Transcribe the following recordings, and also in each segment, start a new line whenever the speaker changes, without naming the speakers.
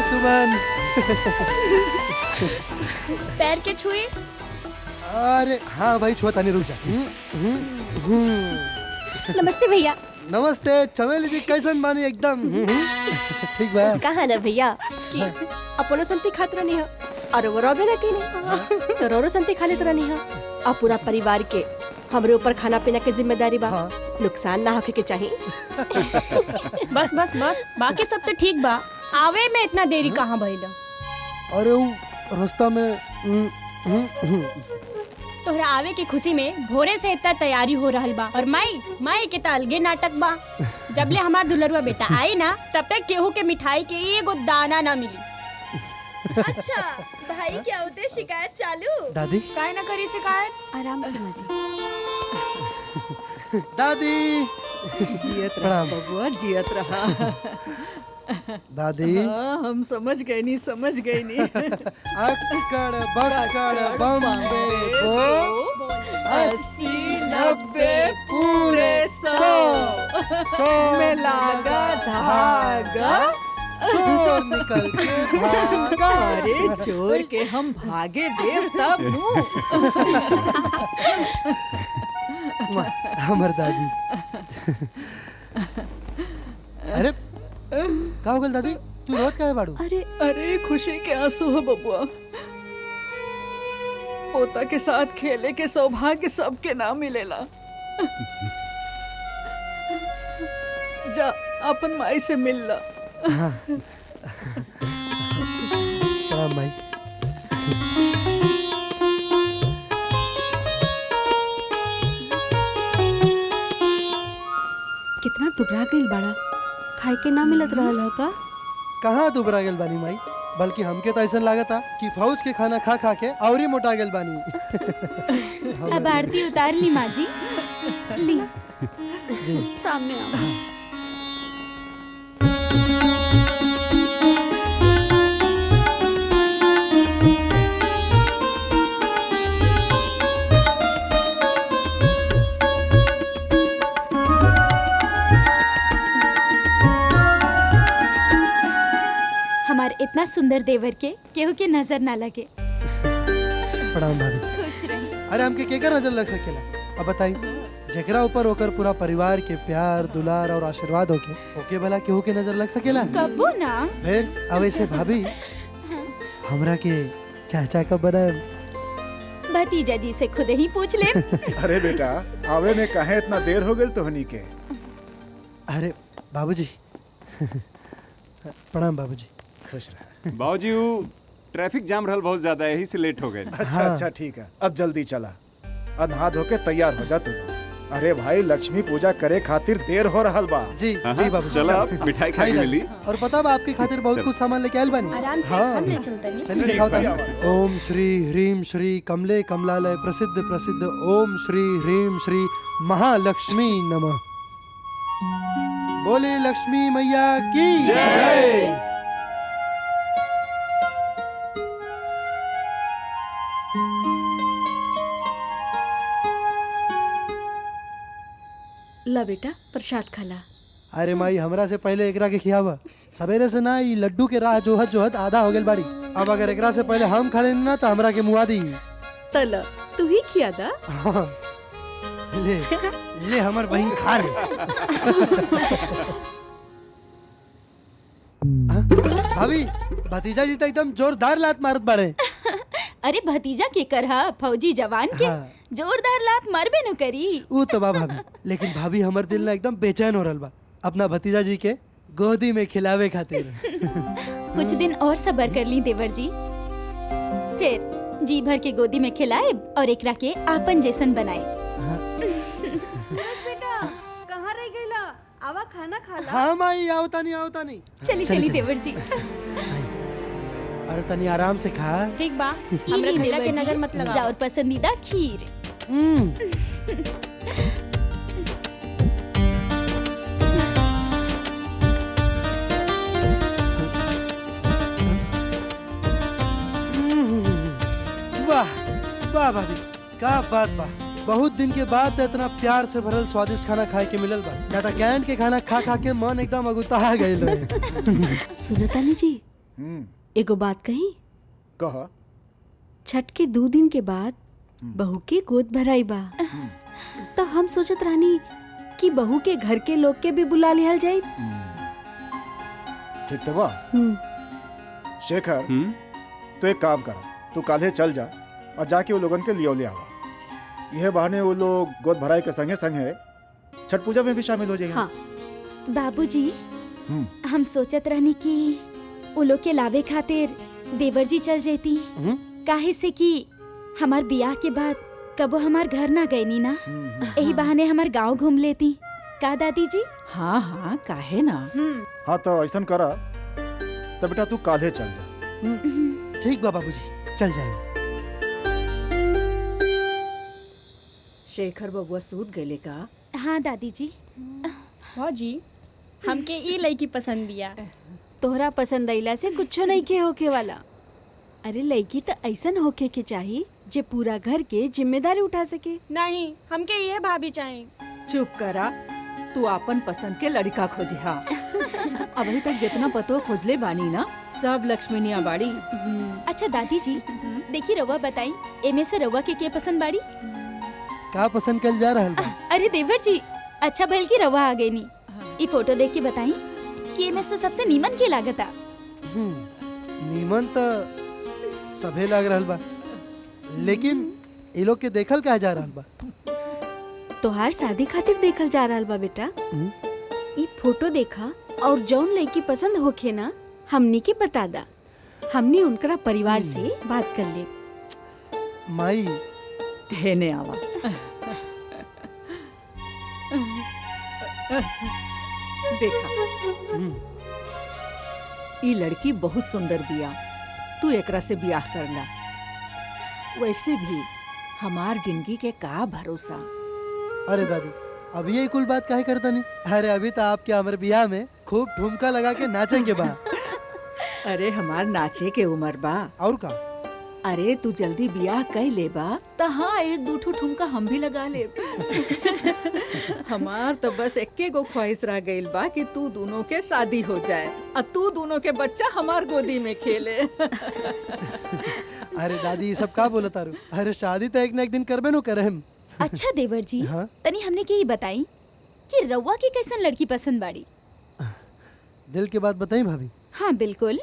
सुमन।
पैर के छुए।
अरे हाँ भाई छुआ तानी, रुक जा।
नमस्ते भैया।
नमस्ते चमेली जी, कैसन मानी एकदम? ठीक बा।
कहा ना भैया कि अपनो संती खात रहनी हो और वो रोबे ना कीने तो रोरो संती खा लेत रहनी हो। और पूरा परिवार के हमरे ऊपर खाना पीना के जिम्मेदारी बा।
हाँ।
नुकसान ना होके के चाहिए।
बस बस बस, बाकी सब तो ठीक बा। आवे में इतना देरी कहाँ भइल?
अरे वो रास्ता में
तोहरा आवे के खुशी में भोरे से इतना तैयारी हो रहल बा और माई माई के त अलगे नाटक बा। जबले हमार दुलरुआ बेटा आई ना तब तक केहू के मिठाई के एगो दाना ना मिली।
अच्छा भाई क्या होते शिकायत चालू?
दादी
काहे ना करी शिकायत?
आराम से माजी।
दादी
जियत रहा बबुआ, जियत रहा।
दादी
हाँ, हम समझ गए नी, समझ गए नी।
अक्कड़ बक्कड़ बम्बे को
80 90 पूरे 100,
100
में लागा धागा,
चोर निकल के भागा।
अरे चोर के हम भागे देव तब मुँह।
हमर दादी। अरे का हो गल दादी, तू रोत काहे बाड़ू?
अरे अरे खुशी के आंसू हो बबुआ। पोता के साथ खेले के सौभाग्य सबके ना मिलेला। जा अपन माई से मिल ला।
हाँ। प्रणाम माई।
कितना दुबरा गइल बाड़ा, खाए के ना मिलत रहल ह का?
कहाँ दुबरा गेल बानी माई, बल्कि हमके तो ऐसा लागता कि फौज के खाना खा खा के और ही मोटा गेल बानी।
अब आरती उतार ली माँ जी, ली
जी
सामने आओ।
हमार इतना सुंदर देवर के केहू के नजर ना लगे।
प्रणाम भाभी।
खुश रही।
अरे हमके केकर नजर लग सकेला? अब बताई, जेकरा ऊपर होकर पूरा परिवार के प्यार दुलार और आशीर्वाद होके ओके भला केहू के नजर लग सकेला?
कबो ना।
फिर अब ऐसे भाभी हमरा के चाचा कब बनाए?
भतीजा जी से खुद ही पूछ ले।
अरे बेटा आवे में काहे इतना देर हो गई तोहनी के?
अरे बाबूजी प्रणाम बाबूजी।
खुश रह।
बाबूजी ट्रैफिक जाम रहल बहुत ज्यादा, यही से लेट हो गए।
अच्छा हाँ। अच्छा ठीक है, अब जल्दी चला, नहा धो के तैयार हो जा तू। अरे भाई लक्ष्मी पूजा करे खातिर देर हो रहल बा।
जी जी बाबूजी।
चला अब मिठाई खा के मिली।
और पता बा आपकी खातिर बहुत कुछ सामान लेके आयल बानी।
आराम से हम ले चलते हैं।
चलिए दिखाओ तानी। ओम श्री ह्रीम श्री कमले कमलालय प्रसिद्ध प्रसिद्ध ओम श्री ह्रीम श्री महालक्ष्मी नमः। बोले लक्ष्मी मैया की जय।
ला बेटा प्रसाद खाला।
अरे माई हमरा से पहले एकरा के खियावा, सवेरे से ना ई लड्डू के राह जोहत जोहत आधा हो गेल बाड़ी। अब अगर एकरा से पहले हम खा लेनी ना तो हमरा के मुआ दी।
तला तू ही खिया दा।
ले ले हमर बहन खा ले। भाभी भतीजा जी तो एकदम जोरदार लात मारत बाड़े।
अरे भतीजा के करहा फौजी जवान के। हाँ। जोरदार लात मारबे न करी।
ऊ तो बा भाभी, लेकिन भाभी हमर दिल ना एकदम बेचैन हो रहल बा अपना भतीजा जी के गोदी में खिलावे खातिर।
कुछ दिन और सब्र कर ली देवर जी, फिर जी भर के गोदी में खिलाए और एकरा के आपन जैसन बनाए।
हाँ।
बेटा कहाँ रह गईला? आवा खाना खा ला।
हाँ माई आओ तानी, आओ तानी।
चली चली देवर जी।
अरे तनी आराम से खा।
ठीक बा, हमरा खैला के नजर मत लगा। और पसंदीदा खीर।
वाह वाह भाभी, का बात बा। बहुत दिन के बाद इतना प्यार से भरल स्वादिष्ट खाना खाए के मिलल बा। ज्यादा कैंट के खाना खा खा के मन एकदम अगुता गइल रहे।
सुनो तानी जी, एगो बात कही?
कह।
छठ के 2 दिन के बाद बहू के गोद भराई बा, तो हम सोचत रहनी कि बहू के घर के लोग के भी बुला लिहल जाई।
ठीक तो बा। शेखर, तो एक काम कर, तू काल्हे चल जा और जाके वो लोगन के लियो ले आवा। यह बहाने वो लोग गोद भराई के संगे संगे छठ पूजा में भी शामिल हो जाएंगे।
हाँ।
बाबूजी, हम सोचत रहनी कि वो लोग के लावे खातिर देवर जी चल जेती, काहे से कि हमार बियाह के बाद कबो हमार घर ना गईनी ना, यही बहाने हमार गांव घूम लेती। का दादी जी?
हाँ हाँ, काहे ना।
हाँ तो ऐसा करा तो बेटा तू काल्हे चल जा।
ठीक बा बाबूजी, चल जाए।
शेखर बबुआ सूत गए का?
हाँ दादी जी।
भौजी, हमके ई लड़की पसंद बिया।
तोहरा पसंद आइला से कुछो नहीं के होके वाला। अरे लड़की तो ऐसन होके के चाहिए जे पूरा घर के जिम्मेदारी उठा सके।
नहीं, हमके ये भाभी चाहिए।
चुप करा, तू अपन पसंद के लड़का खोजे। हाँ, अभी तक जितना पतो खोजले बानी ना, सब लक्ष्मीनिया बाड़ी।
अच्छा दादी जी, देखी रउआ बताई एमे से रउआ के पसंद बाड़ी?
का पसंद कल जा रहा बा?
अरे देवर जी, अच्छा भइल की रउआ आ गई नी। ई फोटो देख के बताई कि एमे से सबसे नीमन के लागता?
नीमन तो सभे लाग रहल बा, लेकिन ई लोग के देखल का जा रहल बा?
तोहार शादी खातिर देखल जा रहल बा बेटा। ई फोटो देखा और जौन लड़की पसंद होखे ना हमनी के बता दा, हमनी उनकरा परिवार से बात कर ले।
माई
हेने आवा। देखा, ई लड़की बहुत सुंदर बिया, तू एकरा से बियाह करला। वैसे भी हमार जिंदगी के का भरोसा।
अरे दादी, अभी यही कुल बात काहे करता नहीं? अरे अभी तो आपके हमारे बियाह में खूब ठुमका लगा के नाचेंगे बा।
अरे हमार नाचे के उम्र बा।
और का?
अरे तू जल्दी बियाह कर ले बा त हाँ, एक दो ठुमका हम भी लगा ले। हमार तो बस एक्के गो ख्वाहिश रह गइल बा कि तू दोनों के शादी हो जाए और तू दोनों के बच्चा हमार गोदी में खेले।
अरे दादी, ये सब का बोला तारू? अरे शादी तो एक न एक दिन करबे नो करे हम।
अच्छा देवर जी, हाँ? तनी हमने के ये बताई कि रउआ के कैसन लड़की पसंद बाड़ी?
दिल के बात बताई भाभी?
हाँ बिल्कुल।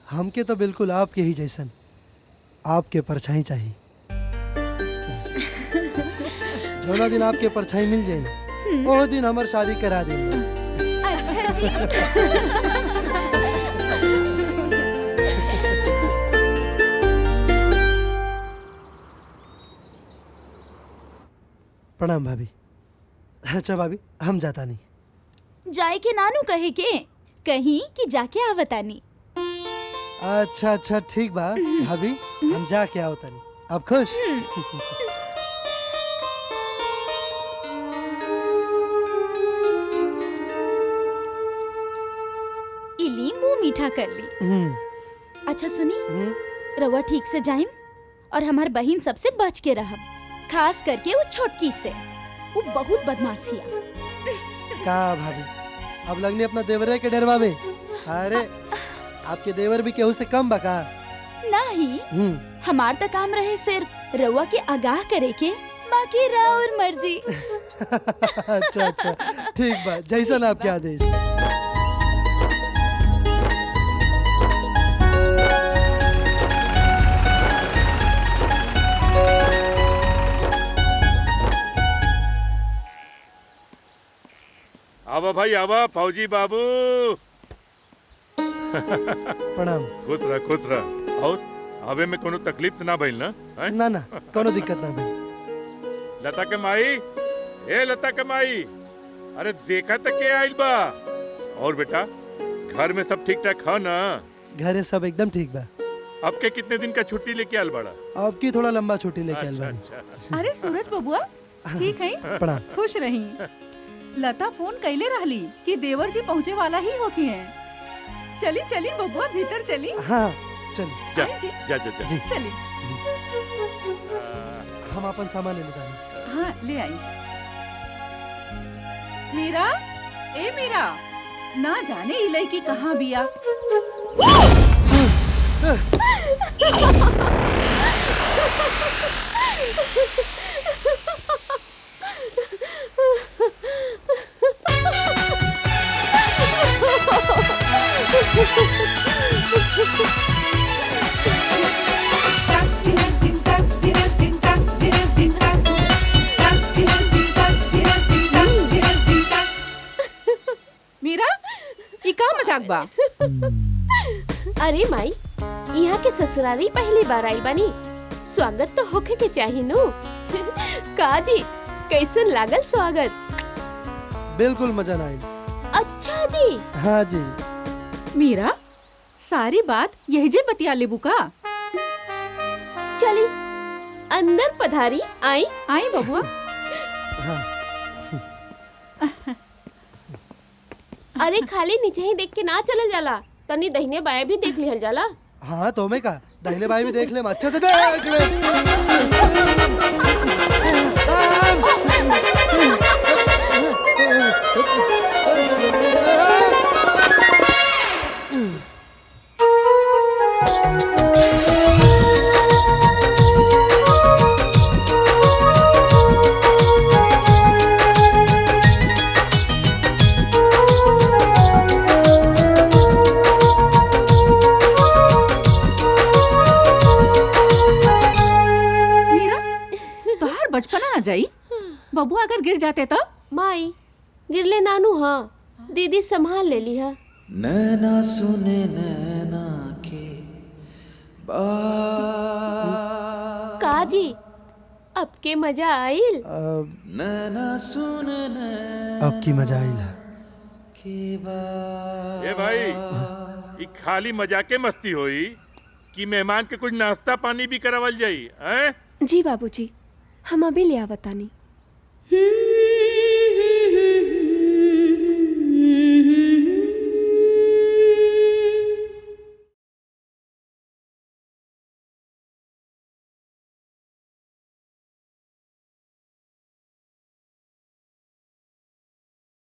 हमके तो बिल्कुल आपके ही जैसन आपके परछाई चाहिए। जोना दिन आपके परछाई मिल जाए ना, वो दिन हमार शादी करा देंगे।
अच्छा जी।
प्रणाम भाभी। अच्छा भाभी, हम जाता नहीं।
जाए के नानू कहे के कहीं कि जाके आवतानी।
अच्छा अच्छा ठीक बा भाभी, हम जाके आवतानी। अब खुश?
इली मुंह मीठा कर ली। अच्छा सुनी, रवा ठीक से जाइम और हमार बहन सबसे बच के रहब, खास करके वो छोटकी से, वो बहुत बदमाशिया।
का भाभी, अब लगने अपना देवरे के डरवावे? अरे आपके देवर भी केहू से कम बका?
नहीं, हमार तो काम रहे सिर्फ रउआ के आगाह करे के, बाकी राउर मर्जी।
अच्छा अच्छा ठीक बा, जैसा आपके आदेश।
आवा भाई आवा, फौजी बाबू।
प्रणाम।
खुश रह खुश रह। और आवे में कोनो तकलीफ तो ना भइल ना?
ना ना, कोनो दिक्कत ना भइल।
लता के माई, ए लता के माई, अरे देखा तो के आइल बा। और बेटा घर में सब ठीक ठाक है ना?
घरे सब एकदम ठीक बा।
अब के कितने दिन का छुट्टी लेके आल बड़ा?
अब की थोड़ा लंबा छुट्टी लेके आल बानी।
अच्छा।
अरे सूरज बबुआ ठीक है?
प्रणाम।
खुश रही। लता फोन कैले रहली कि देवर जी पहुँचे वाला ही होकी हैं। चली चली बबुआ भीतर चली।
हाँ चली।
जा जा जा, जा।
जी
चली।
हम अपन सामान ले लेते हैं।
हाँ ले आई। मीरा, ए मीरा, ना जाने इलाई की कहाँ बिया। मजाक बा?
अरे माई, यहाँ के ससुराली पहली बार आई बानी, स्वागत तो होखे के चाही नु। का जी कैसन लागल स्वागत?
बिल्कुल मजा ना आई।
अच्छा जी।
हाँ जी।
मीरा सारी बात यही जे बतिया लेबू का?
चली अंदर पधारी। आई
आई बबुआ।
हाँ।
अरे खाली नीचे ही देख के ना चलल जाला, तनी दहिने बाएं भी देख लिहल जाला।
हाँ तो मैं का दाहिने बाएं भी देख ले, अच्छे से देख ले।
बचपना ना जाई बबुआ, अगर गिर जाते तो?
माई गिरले नानू। हाँ दीदी संभाल ले लिहा।
नैना सुने नैना के
का जी अब के मजा आइल?
नैना सुने
अब की मजा आइल।
ए भाई, ई खाली मजाके मस्ती होई कि मेहमान के कुछ नाश्ता पानी भी करावल जाई? हैं
जी बाबूजी, हम अभी ले आवतानी।